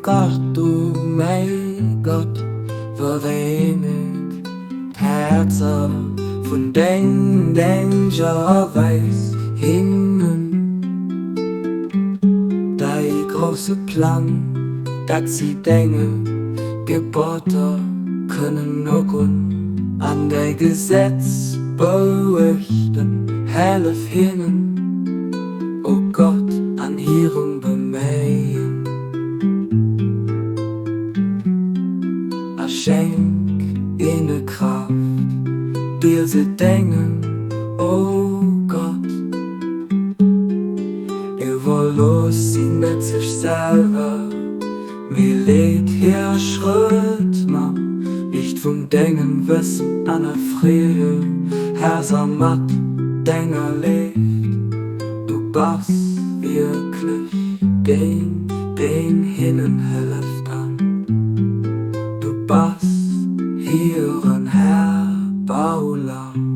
Gott, du mäi Gott, veréneg d'Häerzer vun deng Dénger a weis hinnen däi grousse Plang, dat si denge Geboter kënnen nogoen an däi Gesetz beuechten. Hellef hinnen, o Gott, an hirem Beméien a schenk hinne Kraaft, dir ze déngen, o Gott. Iwwerlooss si net sech selwer, mee leet hir Schrëtt mam Liicht vun dengem Wëssen an erfreeë Häerzer mat denger Léift. Du bass wierklech deen, deen hinnen hëlleft an du bass hiren Här, Bauler.